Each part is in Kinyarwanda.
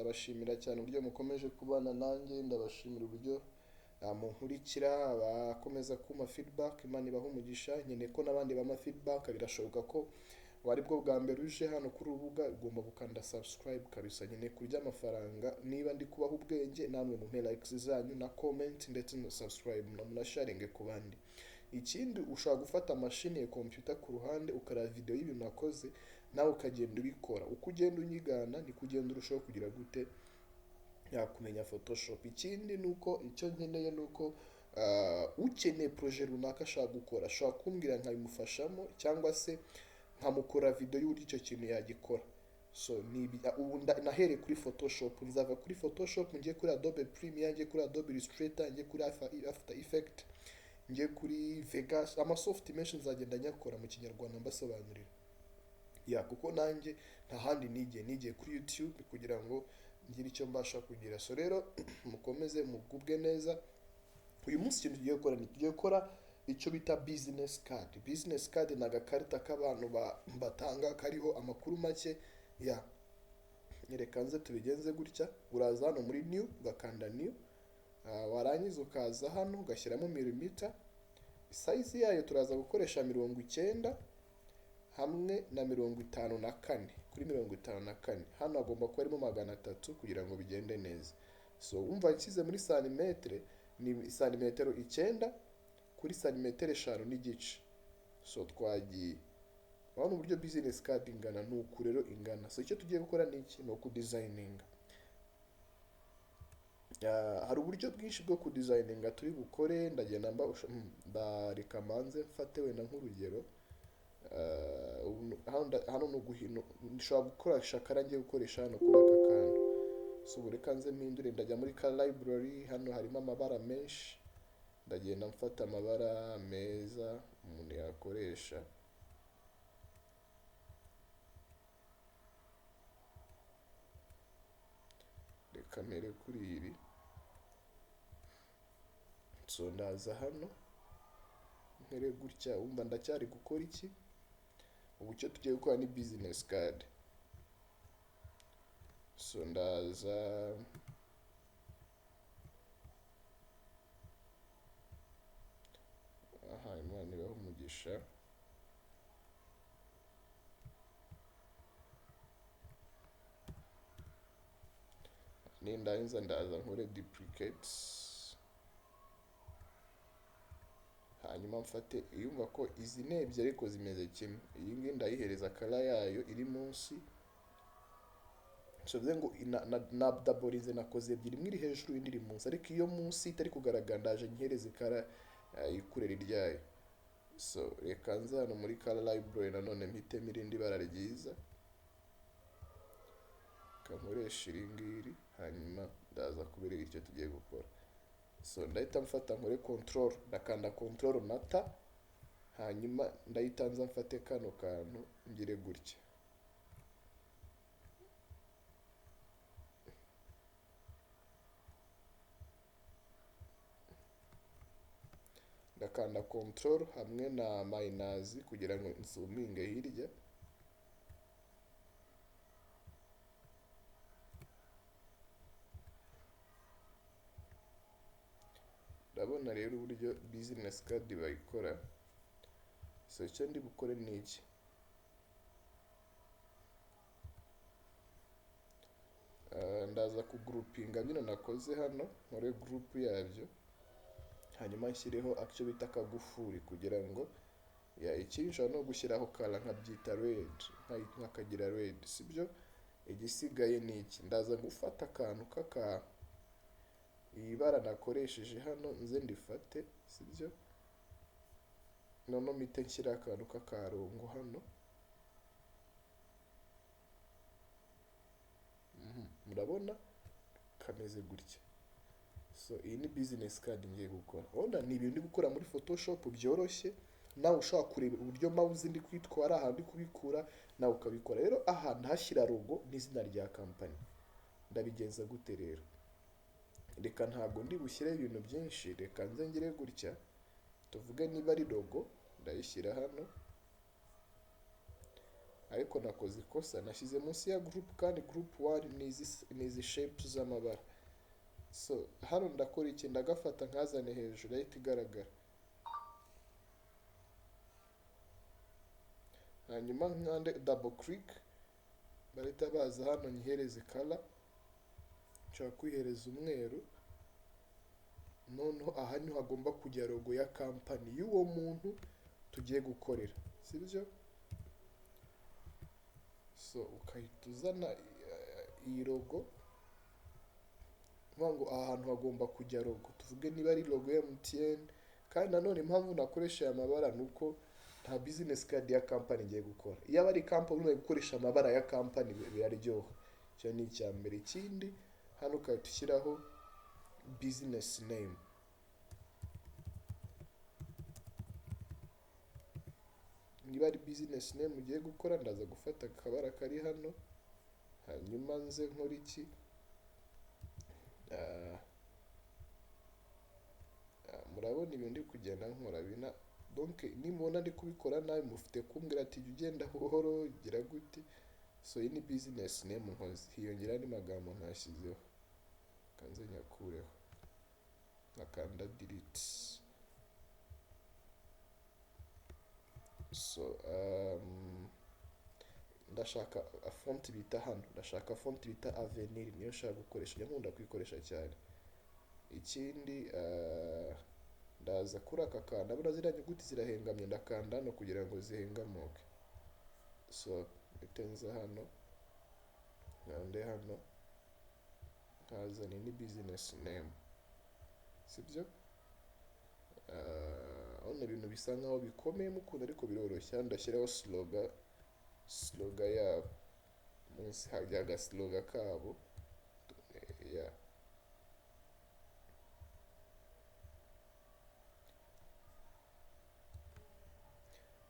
Ndabashimira cyane uburyo mukomeje kubana nanjye, ndabashimira uburyo munkurikira, abakomeza kumpa feedback. Imana ibahe umugisha. Nkeneye ko n'abandi bampa feedback. Birashoboka ko wari bwo bwa mbere uje hano kuri urubuga, ugomba gukanda subscribe kabisa. Nkeneye kurya amafaranga, niba ndi kubaha ubwenge, namwe mumpe likes zanyu na comment ndetse na subscribe na munasharinge ku bandi. Ikindi, ushobora gufata mashini ya computer ku ruhande, ukareba video y'ibintu nakoze, nawe ukagenda ubikora. Uko ugenda unyigana niko ugenda urushaho kugira gute yakumenya Photoshop. Ikindi ni uko icyo nkeneye ni uko ukeneye projet runaka ashaka gukora ashobora kumbwira nkabimufashamo, cyangwa se nkamukora video y'uburyo icyo kintu yagikora. So ni ubu nahereye kuri Photoshop, nzava kuri Photoshop njye kuri Adobe Premiere, njye kuri Adobe Illustrator, njye kuri After Effect, njye kuri Vegas, amasoft menshi nzagenda nyakora mu Kinyarwanda mbasobanurira. Ya, kuko nanjye nta handi nigiye, nigiye kuri YouTube kugira ngo ngire icyo mbasha kugira. So rero mukomeze mugubwe neza. Uyu munsi ikintu tugiye gukora ni tugiye gukora icyo bita business card. Business card ni agakarita k'abantu batanga kariho amakuru make. Ya, reka nze tubigenze gutya. Uraza hano muri new, ugakanda new, warangiza ukaza hano ugashyiramo milimita, size yayo turaza gukoresha 90 hamwe na 54 kuri 54. Hano hagomba kuba harimo 300 kugira ngo bigende neza. So umva, nshyize muri santimetere ni santimetero 9 kuri santimetero 5.5. So twagiye, urabona uburyo business card ingana, ni uku rero ingana. So icyo tugiye gukora ni iki? Ni ukudesigninga. Hari uburyo bwinshi bwo kudesigninga turi bukore. Ndagenda mba ndareka manze mfate wenda nk'urugero. Hano ni uguhino, nshobora gukoresha color ngiye gukoresha hano kuri aka kantu. So ubu reka nze mpindure, ndajya muri color library, hano harimo amabara menshi, ndagenda mfata amabara meza umuntu yakoresha. Reka mpere kuri iri. So ndaza hano mpere gutya. Wumva ndacyari gukora iki? Ubu icyo tugiye gukora ni business card. So ndaza aha, Imana ibahe umugisha. Nindangiza ndaza nkore duplicates, hanyuma mfate iyumva ko izi ni ebyiri ariko zimeze kimwe. Iyi ngiyi ndayihereza color yayo iri munsi. So bivuze ngo na daborize, nakoze ebyiri, imwe iri hejuru indi iri munsi, ariko iyo munsi itari kugaragara ndaje nyihereze color ikureri ryayo. So reka nze hano muri color library nanone mpitemo irindi bara ryiza, nkoresha iri ngiri, hanyuma ndaza kubereka icyo tugiye gukora. So ndahita mfata nkore control, ndakanda control na T, hanyuma ndahita nza mfate kano kantu ngire gutya. Ndakanda control hamwe na minus kugira ngo nzoominge hirya. Ndabona rero uburyo business card bayikora. So icyo ndi bukore ni iki? Ndaza kugroupinga bino nakoze hano, nkore group yabyo, hanyuma nshyireho icyo bita akagufuri kugira ngo ya ikindi nshobora no gushyiraho color nkabyita red, nkakagira red, sibyo? Igisigaye ni iki? Ndaza gufata akantu kaka iri bara nakoresheje hano, nze ndifate, sibyo? Noneho mpite nshyira akantu k'akarongo hano. Murabona kameze gutya. So iyi ni business card ngiye gukora. Urabona ni ibintu ndi gukora muri Photoshop byoroshye, nawe ushobora kureba uburyo mouse ndi kwitwara, ahantu ndi kubikura, nawe ukabikora. Rero aha ndahashyira logo n'izina rya company. Ndabigenza gute rero? Reka ntabwo ndi bushyireho ibintu byinshi, reka nze ngire gutya, tuvuge niba ari logo ndayishyira hano. Ariko nakoze ikosa, nashyize munsi ya group, kandi group 1 ni izi shapes z'amabara. So hano ndakora iki? Ndagafata nkazane hejuru, ahita igaragara. Hanyuma nkande double click, barahita baza hano, nyihereze color. Nshobora kwihereza umweru. Noneho aha niho hagomba kujya logo ya company y'uwo muntu tugiye gukorera, sibyo? So ukahita uzana iyi logo, uvuga ngo aha hantu hagomba kujya logo, tuvuge niba ari logo ya MTN. Kandi nanone impamvu nakoresha aya mabara ni uko nta business card ya company ngiye gukora. Iyo aba ari company, uri gukoresha amabara ya company biraryoha. Icyo ni icya mbere. Ikindi, hano ukahita ushyiraho business name. Niba ari business name ugiye gukora, ndaza gufata akabara kari hano, hanyuma nze nkora iki? Murabona ibintu ndi kugenda nkora bina. Donc nimubona ndi kubikora nabi, mufite kumbwira ati jya ugenda buhoro, gira gute. So iyi ni business name nkoze, hiyongera andi magambo ntashyizeho, kanze nyakureho, nkakanda delete. So ndashaka font bita hano, ndashaka font bita Avenir, niyo nshaka gukoresha, njya nkunda kuyikoresha cyane. Ikindi, ndaza kuri aka kantu, ndabona ziriya nyuguti zirahengamye, ndakanda hano kugira ngo zihengamuke. So mpite nza hano, nkande hano, nkazana ni business name, sibyo? Urabona ibintu bisa nkaho bikomeye mukunda, ariko biroroshye. Hano ndashyiraho slogan yabo, munsi hajya agaslogan kabo. Yeah.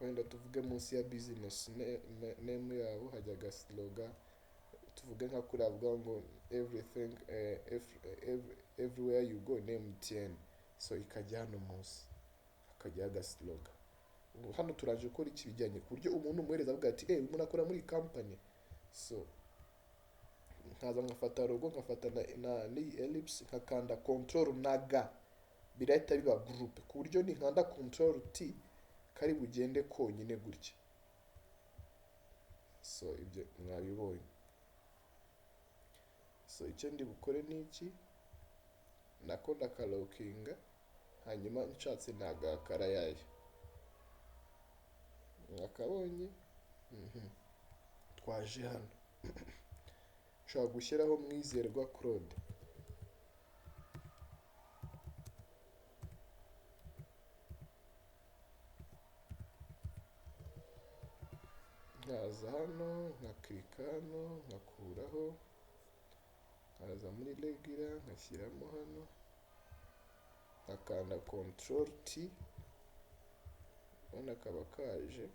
Wenda tuvuge munsi ya business name yabo hajya agaslogan, tuvuge nka kuri avuga ngo everything, everywhere you go ni MTN. So ikajya hano munsi hakajya agaslogan. Ubu hano turaje gukora iki bijyanye ku buryo umuntu umuhereza avuga ati eh, umuntu akora muri company. So nkaza nkafata logo, nkafata na n'iyi ellipse, nkakanda control na G, birahita biba group, ku buryo ninkanda control T kari bugende konyine gutya. So ibyo mwabibonye. So icyo ndi bukore ni iki? Nako ndakalockinga, hanyuma nshatse nagakara yayo, mwakabonye. Twaje hano, nshobora gushyiraho Mwizerwa Claude. Nkaza hano, nkaclicka hano, nkakuraho, nkaza muri regular, nkashyiramo hano, nkakanda control T, ubona kaba kaje,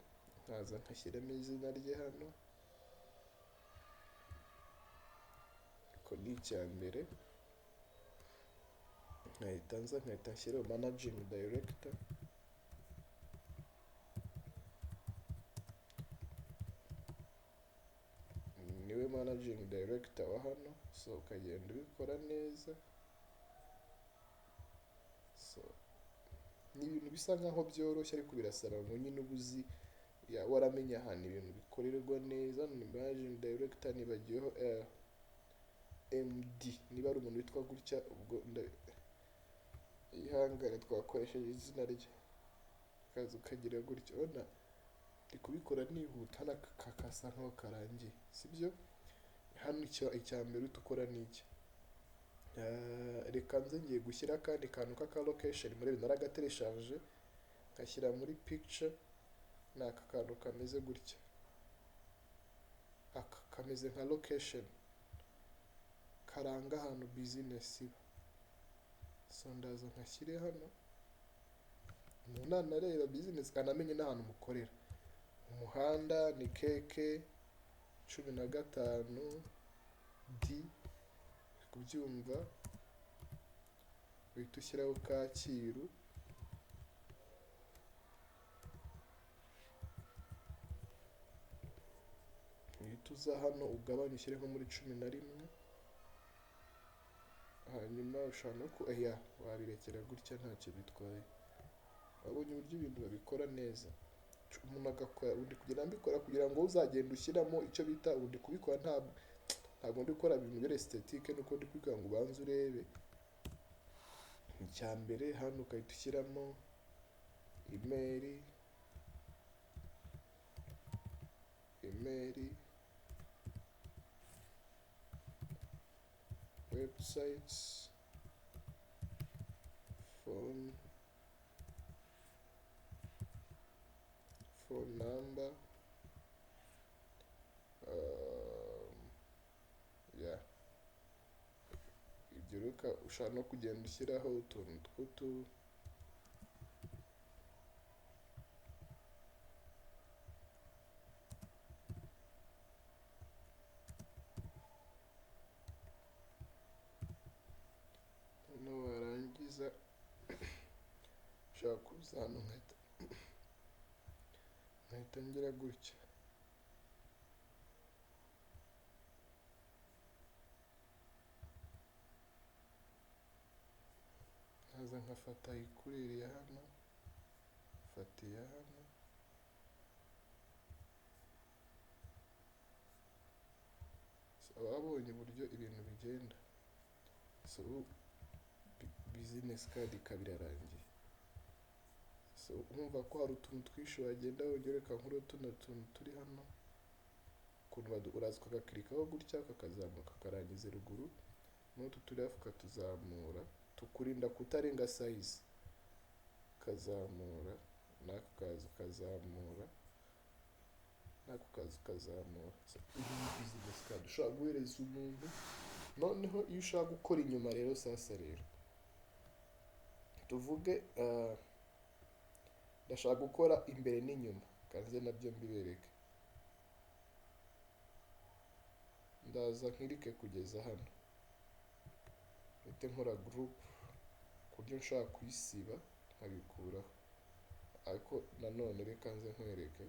nkaza nkashyiramo izina rye hano. Ko ni icya mbere. Nkahita nza nkahita nshyiraho managing director. Niwe managing director wa hano. So ukagenda ubikora neza. So ni ibintu bisa nkaho byoroshye, ariko birasaba ngo nyine uba uzi waramenye ahantu ibintu bikorerwa neza. Ni managing director, nibagiweho MD, niba ari umuntu witwa gutya, ubwo ihangane twakoresheje izina rye. Ukaza ukagira gutya, urabona ndi kubikora nihuta, hano aka kasa nkaho karangiye, sibyo? Hano icya mbere uhita ukora ni iki? Reka nze ngiye gushyira akandi kantu k'aka location muri naragatereshaje, ngashyira muri picture. Ni aka kantu kameze gutya, aka kameze nka location karanga ahantu business iba. So ndaza nkashyire hano, umuntu nanareba business anamenye n'ahantu mukorera. Umuhanda ni KK 15 D, kubyumva uhita ushyiraho Kacyiru. Urahita uza hano ugabanye, ushyire nko muri 11. Hanyuma ushobora no ku eya wabirekera gutya, ntacyo bitwaye. Wabonye uburyo ibintu babikora neza, umuntu agakora undi kugira mbikora kugira ngo uzagenda ushyiramo icyo bita ubu ndi kubikora. Ntabwo ndi gukora ibintu biri esthétique, nuko ndi kubikora ngo ubanze urebe. Icya mbere, hano ugahita ushyiramo email, websites, phone number, yeah. Ibyo rero ushobora no kugenda ushyiraho utuntu tw'utu noneho warangiza ushobora kuza hano nkahita ngira gutya. Nkaza nkafata ikureri ya hano, mfata iya hano, ababonye uburyo ibintu bigenda. So business card ikaba irarangiye. So urumva ko hari utuntu twinshi wagenda wongera nkuru, tuno tuntu turi hano, ukuntu uraza ukagakirikaho gutya, kakazamuka karangiza ruguru, n'utu turi hafi ukatuzamura, tukurinda kutarenga size, ukazamura n'aka kaza ukazamura n'ako kaza ukazamura. So iyi ni business card ushobora guhereza umuntu. Noneho iyo ushaka gukora inyuma rero, sasa rero tuvuge ndashaka gukora imbere n'inyuma, kanze nabyo mbibereke. Ndaza nkirike kugeza hano, mpite nkora group ku buryo nshobora kuyisiba nkabikuraho. Ariko nanone reka nze nkwereke.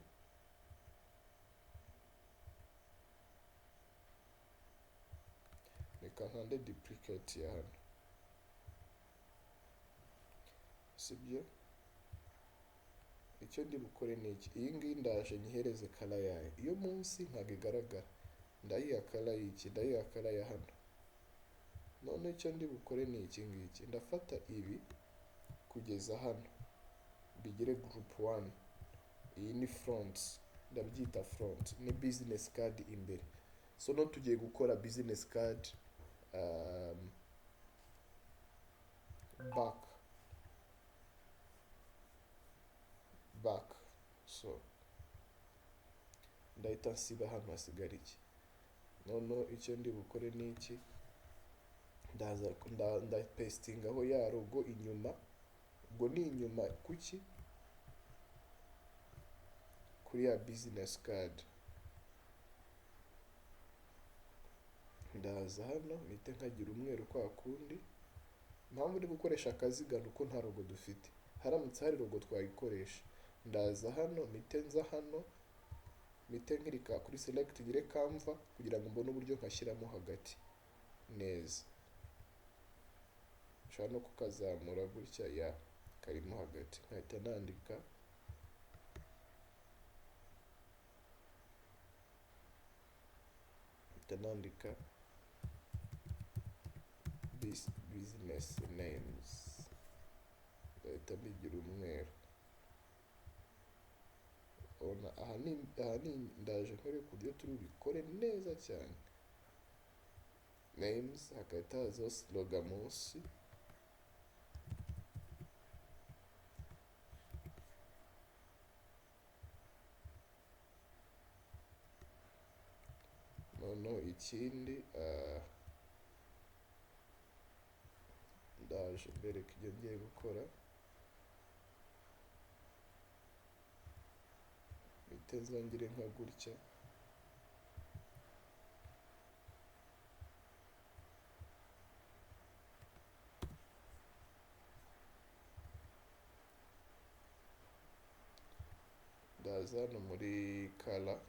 Reka nkande duplicate ya hano, sibyo? Icyo ndi bukore ni iki: iyi ngiyi ndaje nyihereze color yayo. Iyo munsi ntabwo igaragara, ndayiha color y'iki? Ndayiha color ya hano. None icyo ndi bukore ni iki ngiki: ndafata ibi kugeza hano bigire group 1. Iyi ni front, ndabyita front, ni business card imbere. So no tugiye gukora business card back. So ndahita nsiba hano, hasigara iki? Noneho icyo ndi bukore ni iki: ndaza ndapesitingaho ya logo inyuma. Ubwo ni inyuma kuki? Kuri ya business card. Ndaza hano mpite nkagira umweru kwa kundi. Impamvu ndi gukoresha akaziga ni uko nta logo dufite. Haramutse hari logo twayikoresha. Ndaza hano mpite nza hano, mpite nkirika kuri select, ngire canvas kugira ngo mbone uburyo nkashyiramo hagati neza. Nshobora no kukazamura gutya, ya karimo hagati, nkahita nandika business names, ngahita mbigira umweru. Ubona aha ni ndaje nkore ku buryo turi bubikore neza cyane. Names, hagahita hazaho slogan munsi. Noneho ikindi, ndaje mbereka ibyo ngiye gukora. Mpite nzongere nka gutya. Ndaza hano muri color,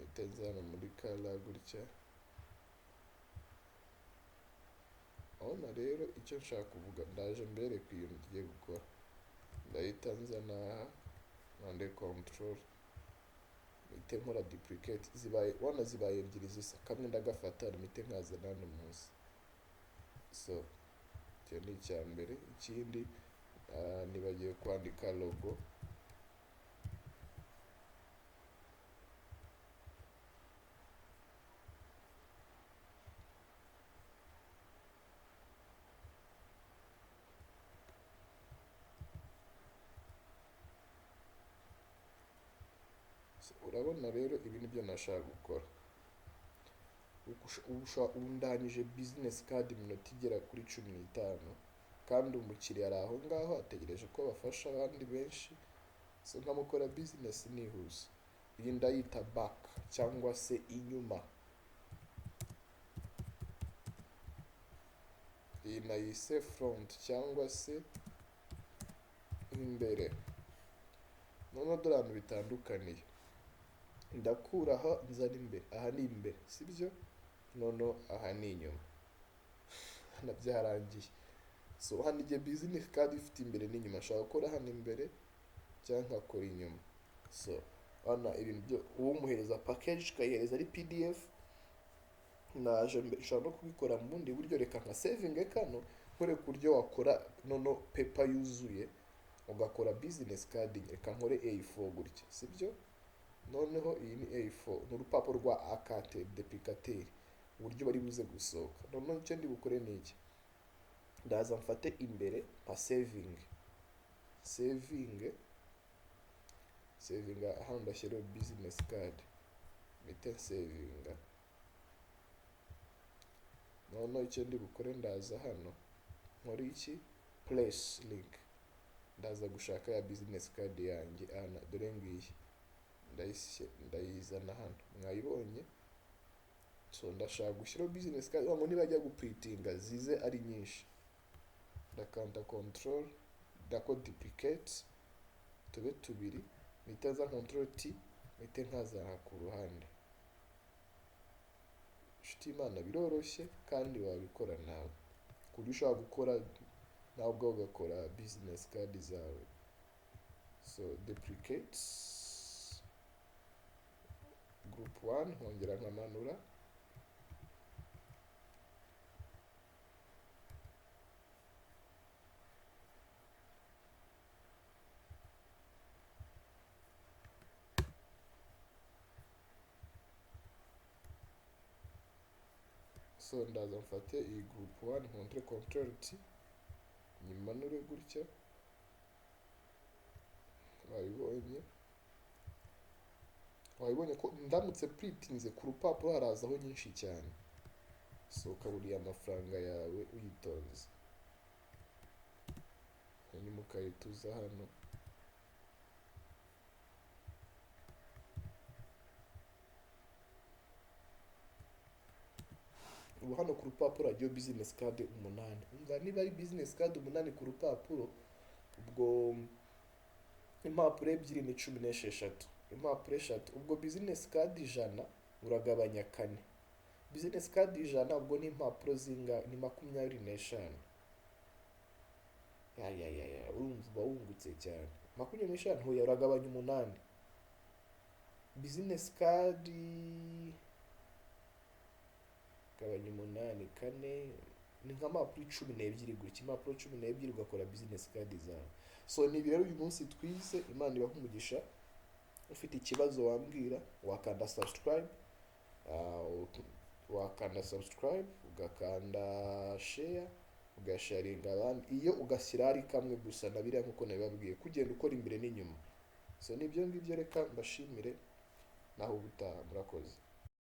Mpite nza hano muri color gutya. Urabona rero icyo nshaka kuvuga, ndaje mbereke ibintu tugiye gukora. Ndahita nzana aha, nkande control, mpite nkora duplicate. Zibaye, urabona zibaye ebyiri zisa, kamwe ndagafata mpite nkazana hano munsi. So icyo ni icya mbere. Ikindi, nibagiwe kwandika logo. Urabona rero ibi nibyo nashaka gukora. Ubu ndangije business card iminota igera kuri 15, kandi umukiriya ari aho ngaho ategereje ko bafasha abandi benshi. So nkamukora business nihuse. Iyi ndayita back cyangwa se inyuma. Iyi nayise front cyangwa se imbere. Noneho dore ahantu bitandukaniye. Ndakura aha nzana imbere, aha ni imbere, sibyo? Noneho aha ni inyuma. Nabyarangiye. So hano igihe business card ifite imbere n'inyuma, nshobora gukora hano imbere cyangwa nkakora inyuma. So hano ibintu byo uwumuhereza package ukayihereza ari PDF, naje nshobora no kubikora mu bundi buryo. Reka nka saving kano nkore ku buryo wakora noneho paper yuzuye ugakora business card. Reka nkore A4 gutya, sibyo? Noneho iyi ni A4, ni urupapuro rwa A4 duplicateur, uburyo bari buze gusohoka. Noneho icyo ndi bukore ni iki, ndaza mfate imbere nka saving, saving, saving hano ndashyiraho business card, mpite savinga. Noneho icyo ndi bukore, ndaza hano nkore iki, place link, ndaza gushaka ya business card yanjye hano, dore ngiyi, ndayizana hano, mwayibonye. So ndashaka gushyiraho business card ngo nibajya guprintinga zize ari nyinshi. Ndakanda control, ndako duplicate tube tubiri, mpita nza control T, mpite nkazana ku ruhande. Inshuti y'Imana, biroroshye kandi wabikora nawe, ku buryo ushobora gukora nawe ubwawe ugakora business card zawe. So duplicate group 1, nkongera nkamanura. So ndaza mfate iyi group 1, nkontre control T, nyimanure gutya, wabibonye. Wabibonye ko ndamutse printinze ku rupapuro harazaho nyinshi cyane. So ukaburiye amafaranga yawe uyitonze, hanyuma ukayituza hano. Ubu hano ku rupapuro hagiyeho business card 8. Umva, niba ari business card 8 ku rupapuro, ubwo impapuro ebyiri ni 16, impapuro 3, ubwo business card 100 uragabanya 4. Business card 100 ubwo ni impapuro zinga ni 25. Ya, ya, ya, ya, urumva uba wungutse cyane. 25, hoya, uragabanya 8. Business card gabanya 8, 4, ni nka mpapuro 12 gutya, impapuro 12 ugakora business card zawe. So ni rero uyu munsi twize, Imana ibahe umugisha. Ufite ikibazo wambwira, wakanda subscribe, wakanda subscribe, ugakanda share, ugasharinga abandi, iyo ugashyira ari kamwe gusa na biriya nkuko nabibabwiye, kugenda ukora imbere n'inyuma. So nibyo ngibyo, reka mbashimire, naho ubutaha, murakoze.